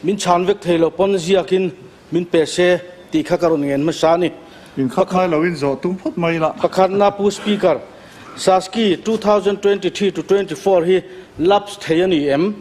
Min chhan vek thei lo pawn ziakin min pe se tih kha ka rawn ngen hmasa a ni. Inkhat ngai loin zawh tum phawt mai la. Pakhatna Pu Speaker, Saski 2023 to 24 hi lapse thei a ni em?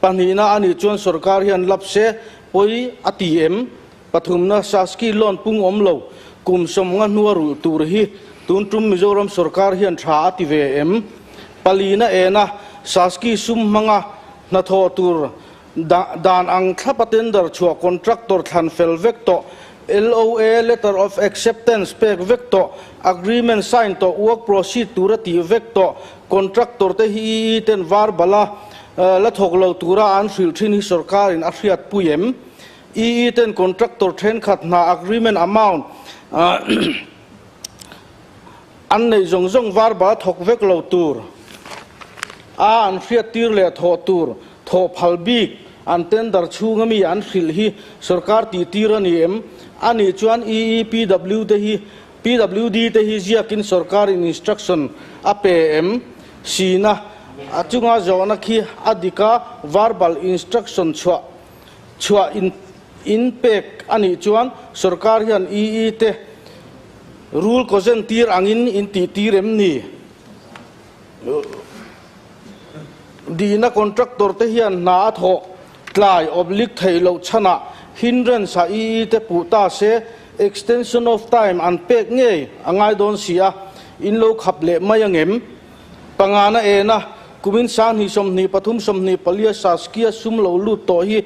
Pahnihna a nih chuan sorkar hian lapse se pawi a ti em? Pathumna Saski loan pung awm lo kum sawmnga hnua rulh tur hi tun tum Mizoram sorkar hian tha a ti ve em? Palina ena Saski sum hmanga hnathawh tur Dan ang thlapa tender chhuah contractor thlan fel vek tawh, LOA, Letter of Acceptance, pek vek tawh, Agreement sign tawh, work proceed tura tih vek tawh, contractor te hi EE ten var bala la thawk lo tura an hrilh thin hi sorkarin a hriatpui em? EE ten contractor thenkhat hna agreement amount An neih zawng zawng var bal thawk vek lo tur a an hriattir leh thawh tur thawh phal bik an tender chhunga mi an hrilh hi sorkar tihtir a ni em? A nih chuan EEPW te hi PWD te hi ziakin sorkarin instruction a pe em? Sina a chunga zawhna khi a dik a verbal instruction chhuah chhuah in in pek a nih chuan sorkar hian EE te Rul kawzen tir angin in tih tir em ni? Dihna contractor te hian hna a thawh tlai oblik theih loh chhanah hindrance a EE te puh ta se extension of time an pek ngei a ngai dawn si a, in lo khap leh mai angem? Pangana ena kumin 20 23 24 Saskia sum lo lut tawh hi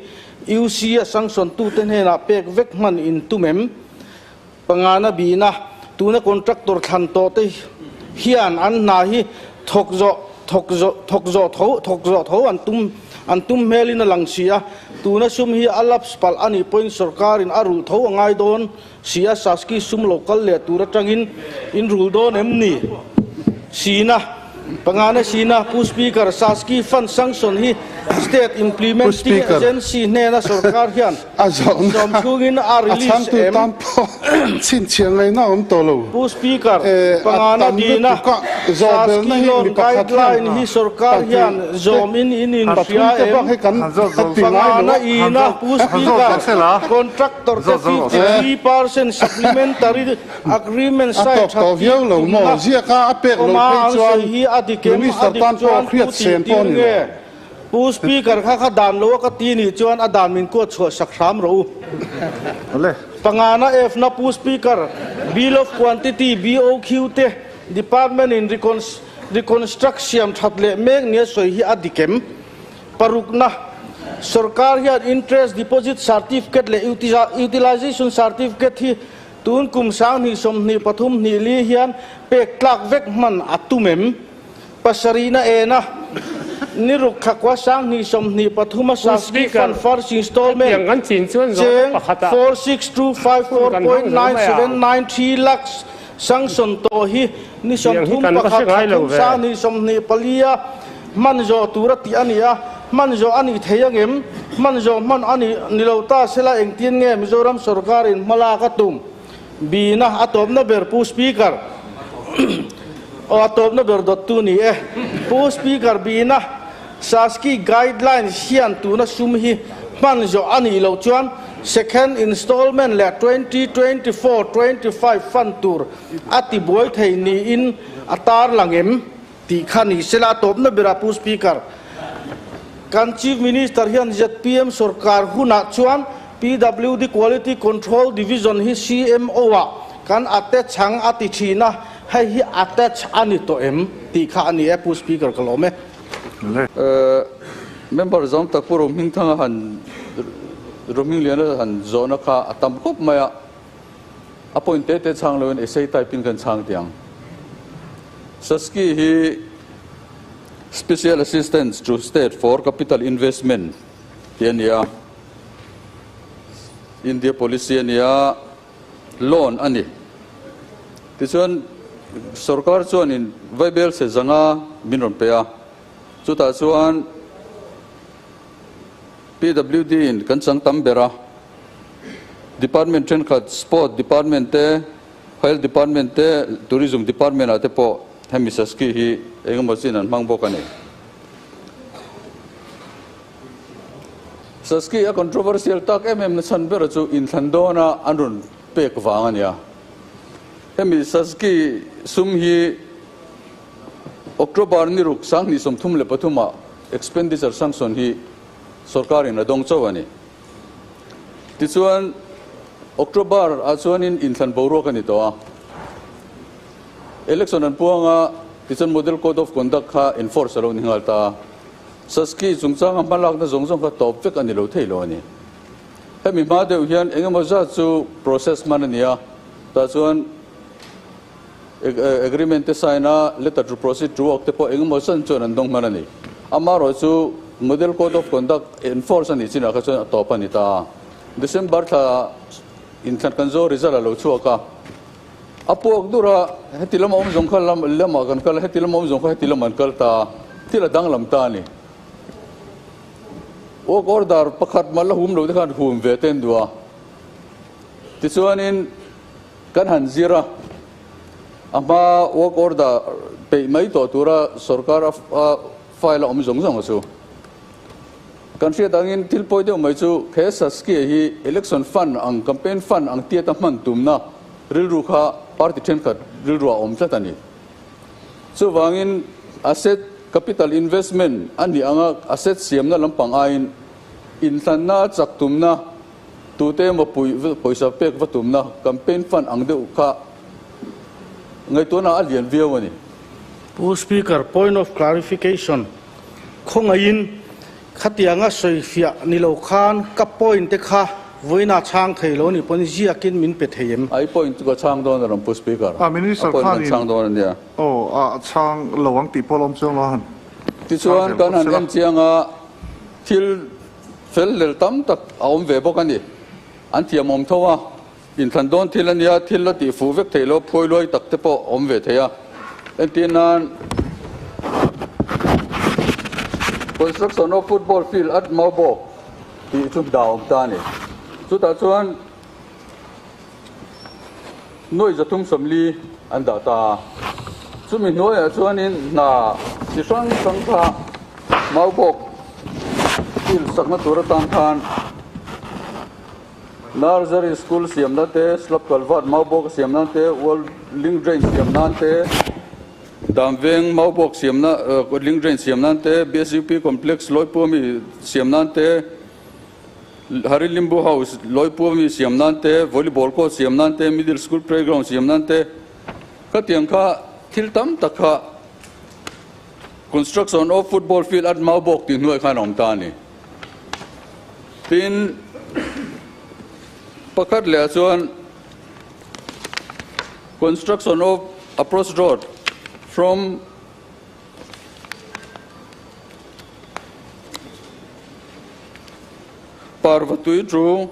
UC a sanction tute hnenah pek vek hman in tum em? Pangana bihna, tuna contractor thlan tawh te hian an hna hi thawk zawh thawk zawh thawk zawh tho thawk zawh tho an tum an tum hmelin a lang si a, tuna sum hi a lapse palh a nih pawhin sorkarin a rulh tho a ngai dawn si a, Saski sum lo kal leh tur atangin in rul dawn em ni? Sina. Pangana Sina, Pu Speaker, Saski Fund sanction hi State Pu Implementing Speaker, Agency hnena sorkar hian a zawhna sawm chhungin a a release chhangtu em? tan pawh chhinchhiah ngaihna a awm tawh lo. Pu Speaker, Eh, a pangana tam dina lutuk a, zawh belna Saski hi Loan mi pakhat hian Guideline hi sorkar pahnih hian te, zawmin in pathum inhria te em? bak hi kan ti ngai lo Pangana a. ina Pu Speaker, Contractor te 53% supplementary Agreement A sign tawk that tawh tir viau lo tumna maw? Ziaka a pek lo awma phei an chuan sawi hi a dik em? A Minister dik tan pawh chuan hriat pu tih sen pawh tir a ni nge? lo. Pu Speaker kha kha dan lo a ka ti nih chuan a dan min kuat chhuah sak hram rawh u. Pangana F-na Pu Speaker, Bill of Quantity, BOQ, te Department in reconstruct siam that leh mek nia sawi hi a dik em? Parukna, Sorkar hian Interest Deposit Certificate leh Utilization Certificate hi tun kum 20 23 hnih li hian pek tlak vek hman a tum em? Pasarihna ena, Ni ruk thlakua 20 23 a Saski Fund First Installment cheng 46254.9793 lakhs sanction tawh hi ni 31 thla thum 20 24 a Hman zawh tur a tih a ni a, hman zawh a nih thei angem? Hman zawh hman a nih ni lo ta sela engtin nge Mizoram sorkarin hma lak a tum? Bina a tawpna ber Pu Speaker aw a tawpna ber dawttu ni e. Pu Speaker Bina Saski guidelines hian tuna sum hi hman zawh a nih loh chuan second installment leh 2024 25 fund tur a tibuai thei niin a tarlang em? Tih kha ni sela a tawpna berah Pu Speaker, kan Chief Minister hian zpm sorkar hunah chuan PWD Quality Control Division hi CMO ah kan attach ang a ti thin a, hei hi attach a ni tawh em? Tih kha a ni e Pu Speaker ka lawm e. Member zawm tak Pu Rohmingthanga han Rohmingliana han zawhna kha a tam khawp mai a. A point te te chhang loin essay type in kan chhang tih ang. Saski hi Special Assistance to State for Capital Investment tih a ni a, India policy a ni a, loan a ni. Tichuan sorkar chuanin vaibel se zanga min rawn pe a, chutah chuan PWD in kan chang tam ber a, Department thenkhat Sport Department te, Health Department te, Tourism Department ah te pawh hemi Saski hi engemaw chin an hmang bawk a ni. Saski a controversial tak em em na chhan ber chu inthlan dawna an rawn pek vang a nia. Hemi Saski sum hi October ni ruk 2033 ah expenditure sanction hi sorkarin a dawng chauh a ni. Tichuan October ah chuanin inthlan boruak a ni tawh a. Election an puang a, tichuan Model Code of Conduct kha enforce a lo ni nghal ta a. Saski chungchanga hmalakna zawng zawng kha tawp vek a ni lo thei lo a ni. Hemi hma deuh hian eng emaw zat chu process hman a ni a, tah chuan agreement te sign a, letter to proceed to work te pawh eng emaw zan chuan an dawng hman a ni. Amaherawh chu Model Code of Conduct enforce a nih chinah kha chuan a tawp a ni ta a. December thla inthlan kan zo result a lo chhuak a. A puak dur a, heti lama awm zawng kha lam lamah kan kal a, heti lama awm zawng kha heti lamah an kal ta a, thil a danglam ta a ni. Work order pakhat mah la hum lo te khan hum ve te an duh a. Tichuanin kan han zir a, a hma work order peih mai tawh tura sorkar a file a awm zawng zawng chu. Kan hriat angin thil pawi deuh mai chu he Saskia hi election fund ang, campaign fund ang tiata hman tumna rilru kha party thenkhat rilru a awm tlat a ni. Chuvangin asset capital investment a nih anga asset siamna lampang aiin inhlanna chak tumna, tute emaw pawisa pek va tumna campaign fund ang deuh kha ngaihtuahna a lian viau a ni. Pu Speaker, point of clarification. Khawngaihin khatianga sawifiah ni lo khan ka point te kha vawiina chhang thei lo ni pawn ziakin min pe thei em? I point chu ka chhang dawn a rawn Pu Speaker. A Minister A point kan khanin chhang dawn a nia. Aw a chhang lo ang tih pawh lawm chuang lo a han chhang Tichuan zel kan bawk han se la. en chiang a, thil fel lel tam tak a awm ve bawk a ni. An thiamawm tho a, inthlan dawn thil a nia, thil la tih fuh vek theih lo, phuai luai tak te pawh awm ve thei a. Entir nan, Construction of football field at Maubawk tih chu dah awm ta a ni. Chutah chuan nuai 340 an dah ta a. Chumi hnuaiah chuanin hna chi hrang hrang kha Maubawk field sakna tur atan khan Nursery School siam nan te, Slab Culvert Maubawk siam nan te, World Link Drain siam nan te, Damveng Maubawk siam na Link Drain siam nan te, BSUP Complex Lawipuami siam nan te, Harilimbu House Lawipuami siam nan te, Volleyball Court siam nan te, Middle School Playground siam nan te, khatiang kha thil tam tak kha Construction of Football Field at Maubawk tih hnuai khan a awm ta a ni. Tin, pakhat leh ah chuan construction of approach road from Parvatui to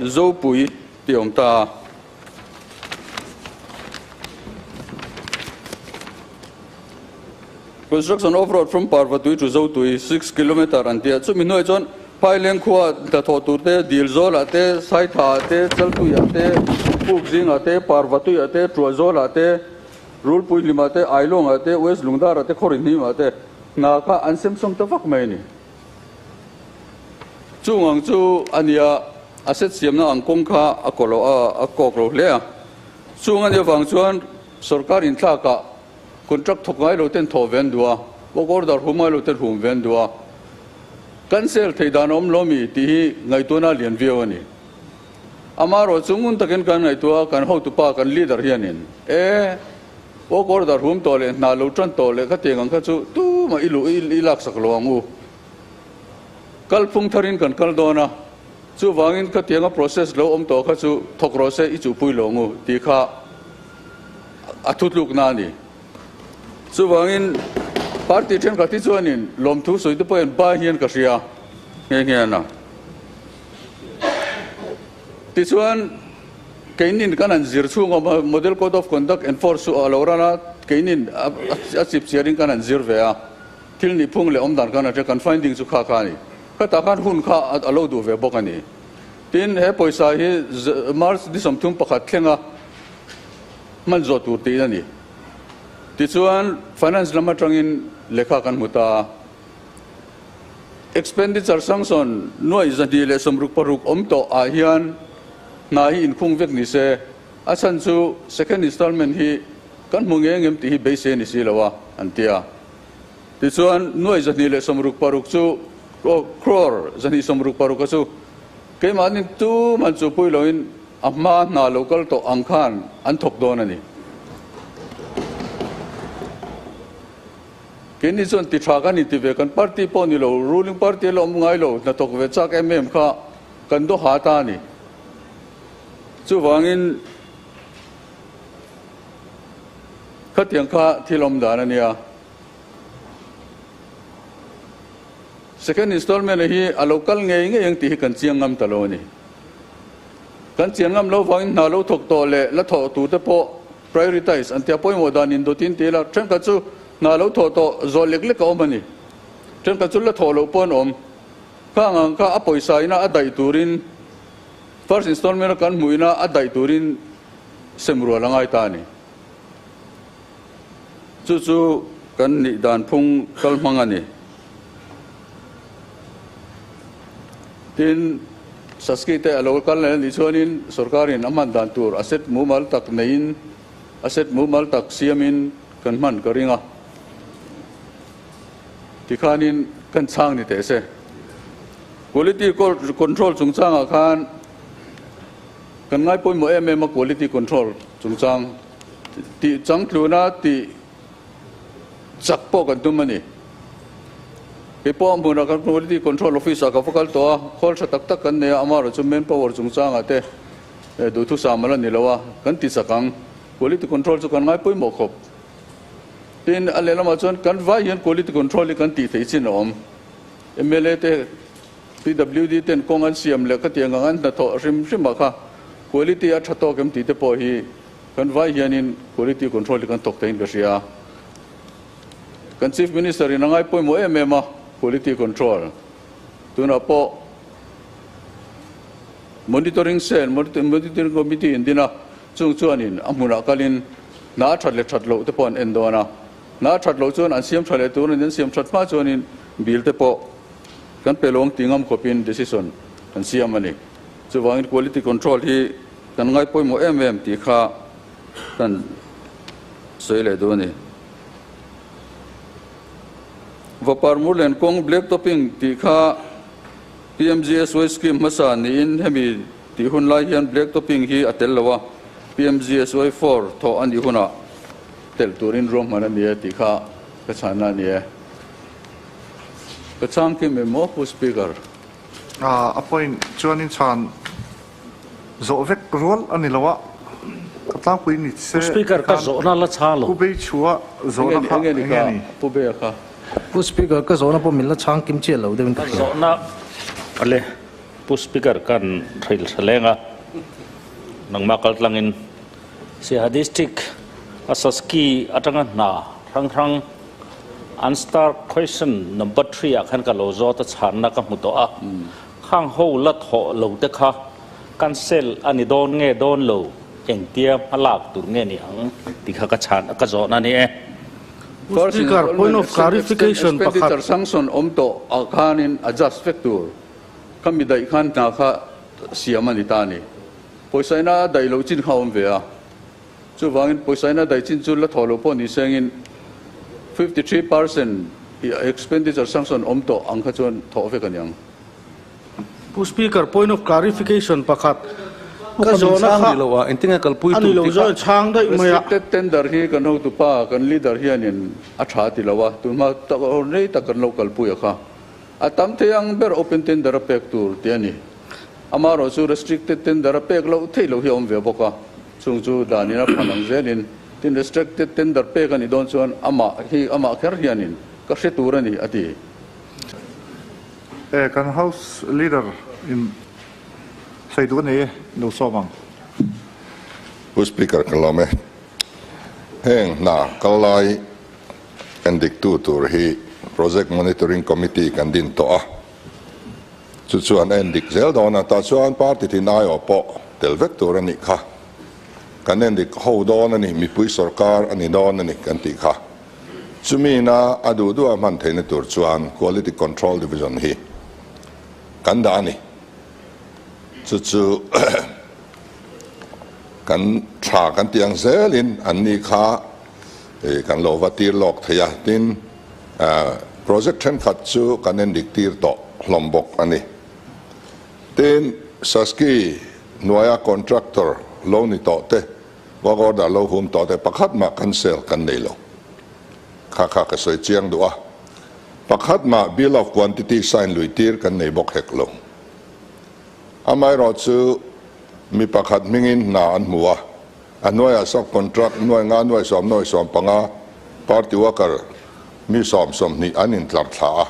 Zopui tih a awm ta a. Construction of road from Parvatui to Zotui, 6 kilometre an ti a, chumi hnuaiah chuan Phaileng khua hnathawh tur te, Dilzawlah te, Saithaah te, Chaltuiah te, Pukzingah te, Parvatuiah te, Tuahzawlah te, Rulpuihlimah te, Ailawngah te, West Lungdarah te, Khawrinhimah te hna kha an sem sawm ta vak mai a ni. Chung ang chu a nia, a set siamna ang kawng kha a kaw lo a, a kawk lo hle a. Chung a nih avang chuan sorkar inthlakah Contract thawk ngai lo ten thawh ve an duh a, work order hum ngai lo ten hum ve an duh a. Cancel theih dan a awm lo mi tih hi ngaihtuahna a lian viau a ni. Amaherawh chu ngun takin kan ngaihtuah a, kan hotupa, kan leader hianin e, work order hum tawh leh hna lo tan tawh leh khatiang ang kha chu tumah i luh i laksak lo ang u. Kalphung tharin kan kal dawn a, chuvangin khatianga process lo awm tawh kha chu thawk rawh se i chuhpui lo ang u tih kha A thutlukna a ni. Chuvangin party thenkhat hi chuanin lawmthu sawi te pawhin ba hian ka hria nghe nghe a. Tichuan keinin kan han zir chhung awm a, Model Code of Conduct enforce chu a lo ran a, keinin a chip chiarin kan han zir ve a, thil nihphung leh awmdan kan han hria, kan finding chu kha kha a ni. Khatah khan hun kha a lo duh ve bawk a ni. Tin, he pawisa hi March ni 31 thlenga hman zawh tur tiin a ni. Tichuan, Finance lam atangin lehkha kan hmu ta a. Expenditure sanction nuai 260 awm tawh ah hian hna hi inkhung vek ni se, a chhan chu second installment hi kan hmu nge ngem tih hi beisei a ni si lo a, an ti a. Tichuan nuai 266 chu crore 266 a chu keimahni tuman chu pui loin a hma hna lo kal tawh ang khan an thawk dawn a ni. Keini chuan ti tha kan inti ve, kan party pawh ni lo, ruling party a la awm ngai lo, hnathawk ve chak em em kha kan do ha ta a ni. Chuvangin khatiang kha thil awm dan a nia. Second installment hi a lo kal ngei ngei ang tih hi kan chiang ngam ta lo a ni. Kan chian ngam lo vangin hna lo thawk tawh leh la thawh tur te pawh prioritize an tia pawimawh dan in dawtin ti ila thenkhat chu hna lo thawh tawh zawh lek lek a awm a ni. Thenkhat chu la thawh loh pawh an awm. Khang ang kha a pawisa ina a daih turin first installment a kan hmuh ina a daih turin sem rual a ngai ta a ni. Chu chu kan nih dan phung kal hmang a ni. Tin, Saski te a lo kal leh a nih chuanin sorkarin a hman dan tur asset mumal tak neiin, asset mumal tak siamin kan hman ka ring a. Tikhanin kan chhang ni teh se. Quality control chungchangah khan kan ngai pawimawh em em a quality control chungchang tih changtluna tih chak pawh kan tum a ni. Kei pawh a hmunah kan Quality Control Office ah ka va kal tawh a, khawl tha tak tak kan nei a, amaherawh chu manpower chungchangah te duhthusam a la ni lo a, kan ti chak ang. Quality Control chu kan ngai pawimawh khawp. Tin, a lehlamah chuan kan vai hian Quality Control hi kan tih theih chin a awm. Mla te, PWD ten kawng an siam leh khatiang ang an hnathawh hrim hrimah kha quality a tha tawk em tih te pawh hi Kan vai hianin quality control hi kan thawk theiin ka hria a. Kan Chief Minister in a ngai pawimawh em em a quality control. Tunah pawh monitoring cell, monitoring committee in din a, chung chuanin a hmunah kalin hna a that leh that loh te pawh an en dawn a. Hna a that loh chuan an siam tha leh tur an siam that hma chuanin bill te pawh kan pe lawng ti ngam khawpin decision an siam a ni. Chuvangin quality control hi Kan ngai pawimawh em em tih kha kan sawi leh duh a ni. Vapar Murlen kawng black topping tih kha PMGSY scheme hmasa niin hemi tih hun lai hian black topping hi a tel lo a, PMGSY 4 thawh a nih hunah telh turin ruahman a ni e tih kha ka chhanna a ni e. Ka chhang kim em maw Pu Speaker? A point chuanin chhan Zawh vek rual a ni lo a, ka tlangpui ni se Pu Speaker ka zawhna la chhang lo. Pu Bei chhua zawhna kha eng nge ni? Pu Beia kha. Pu Speaker ka zawhna pawh min la chhang kim chiah lo deuhin ka hria. Ka zawhna ale Pu Speaker kan hrilh hre leng a, nangmah kal tlangin Siaha District a Saski atanga hna hrang hrang an star question number 3 ah khan ka lo zawt a chhanna ka hmu tawh a. Khang ho la thawh lo te kha cancel a ni dawn nge dawn lo, engtia hma lak tur nge ni ang tih kha ka chhan ka zawhna a ni e. Pu Speaker, point of clarification pakhat. Expenditure sanction awm tawh ah khanin adjust vek tur kha mi daih khan hna kha siam a ni ta a ni. Pawisa ina a daih loh chin kha a awm ve a, chuvangin pawisa ina daih chin chu la thawh loh pawh ni sengin 53% expenditure sanction awm tawh ang kha chuan thawh vek a ni ang. Pu Speaker, point of clarification pakhat ka zawhna kha a ni lo zawh in chhang daih mai a. Restricted tender hi kan hotupa, kan leader hianin a tha ti lo a, tunhma tak rei tak kan lo kalpui a kha. A tam thei ang ber open tender a pek tur tih a ni. Amaherawh chu restricted tender a pek loh theih loh hi a awm ve bawk a, chung chu danin a phan ang zelin tin restricted tender pek a nih dawn chuan amah hi amah kher hianin ka hre tur a ni a ti. E, kan House Leader in sawi duh a nei e, lo sawm ang. Pu Speaker ka lawm e. Heng hna kal lai en diktu tur hi Project Monitoring Committee kan din tawh a, chu chuan a en dik zel dawn a, tah chuan party tin aiawh pawh tel vek tur a nih kha. Kan en dik ho dawn a ni, mipui sorkar a ni dawn a ni kan tih kha. Chumi ina a duh duh a hman theihna tur chuan Quality Control Division hi kan dah a ni. Chu chu kan tha kan tih ang zelin an ni kha kan lo va tir lawk thei a, tin project thenkhat chu kan endik tir tawh hlawm bawk a ni. Tin, Saski hnuaia contractor lo ni tawh te, work order lo hum tawh te pakhat mah cancel kan nei lo. Kha kha ka sawi chiang duh a, pakhat mah bill of quantity sign lui tir kan nei bawk hek lo. Amaherawhchu mi pakhat hmingin hna an hmu a, a hnuaiah sub-contract nuai nga nuai sawm nuai sawm panga party worker mi sawm 20 an intlar thla a.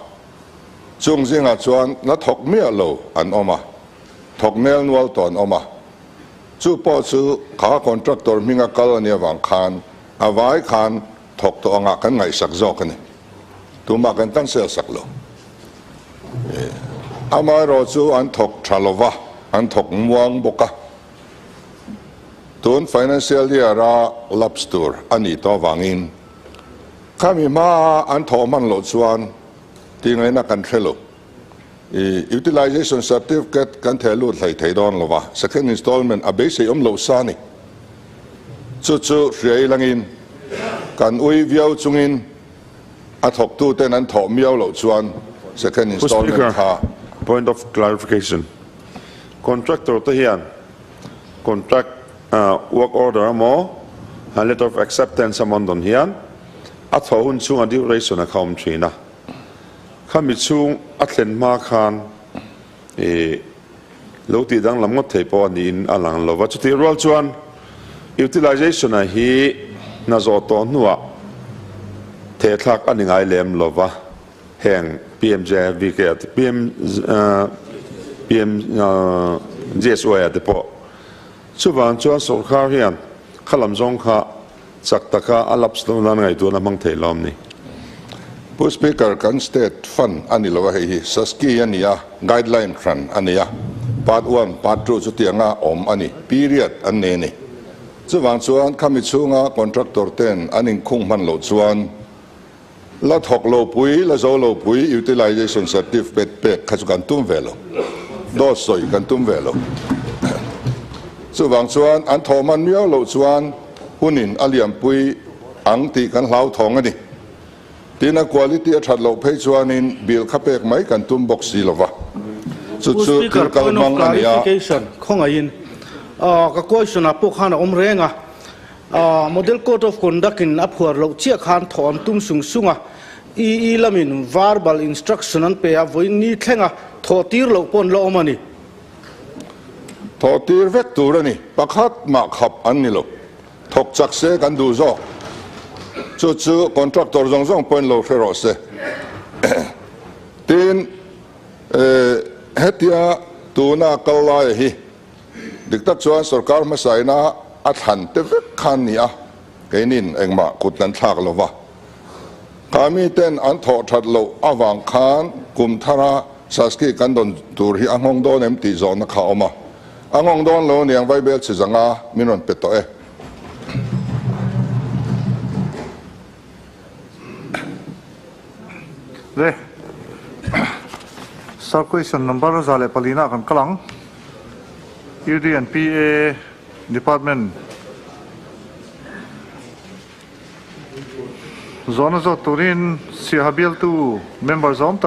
Chung zingah chuan la thawk miah lo an awm a, thawk nel nual tawh an awm a. Chu pawh chu kha contractor hminga kal a nih avang khan a vai khan thawk tawh angah kan ngaihsak zawk a ni. Tumah kan cancel sak lo. Amaherawh chu an thawk tha lo va, an thawk muang bawk a. Tun financial year a lapse tur a nih tawh avangin khami hmaa an thawh hman loh chuan tih ngaihna kan hre lo. Utilization certificate kan theh lut hlei thei dawn lo va, second installment a beisei awm loh sa a ni. Chu chu hria ilangin kan ui viau chungin a thawktuten an thawh miau loh chuan second Pu installment Speaker, kha. Point of clarification, Contractor te hian contract work order emaw letter of acceptance emaw an dawn hian a thawh hun chhunga duration a kha awm thin a, khami chhung a thlen hma khan i lo tih danglam ngawt thei pawh a niin a lang lo va. Chutih rual chuan utilization-a hi hna zawh tawh hnuah thehthlak a ni ngai lem lo va, heng PMJVK a te PM PMJSY a te pawh. Chuvang chuan sawrkar hian khalam zawng kha chak taka a lapse loh nan ngaihtuahna hmang thei lawm ni. Pu Speaker, kan state fund a ni lo a, hei hi Saski a ni a, guideline hran a nei a, part one, part two chutianga awm a ni, period an nei a ni. Chuvang chuan khami chhunga contractor ten an inkhung hman loh chuan la thawk lo pui, la zo lo pui utilization certificate pek kha chu kan tum ve lo, dawt sawi kan tum ve lo. Chuvang chuan an thawh hman miau loh chuan hunin a liampui ang tih kan hlauthawng a ni. Tin, a quality a that loh phei chuanin bill kha pek mai kan tum bawk si lova. Chu Pu chu Speaker, thil kal point of hmang a ni a. clarification, khawngaihin ka question ah pawh khan a awm reng a. Model Code of Conduct in a phuar loh chiah khan thawh an tum sung sung a, EE lamin verbal instruction an pe a, vawiin ni thlenga thawh tir loh pawh an la awm a ni. Thawh tir vek tur a ni, pakhat mah khap an ni lo. Thawk chak se kan duh zawk. Chu chu contractor zawng zawng pawhin lo hre rawh se. Tin, hetia tuna kal laia hi Dik tak chuan sorkar hmasa ina a thlan te vek khan ni a, keinin engmah kut kan thlak lo va. Kha miten an thawh that loh avang khan kum thara Saski kan dawn tur hi a nghawng dawn em tih zawhna kha a awm a. A nghawng dawn lo aniang Vaibel chhi zanga min rawn pe tawh e. Le Sir question number 104 na kan kal ang. UD and PA department zawhna zawt turin Siaha bialtu member zawm tak.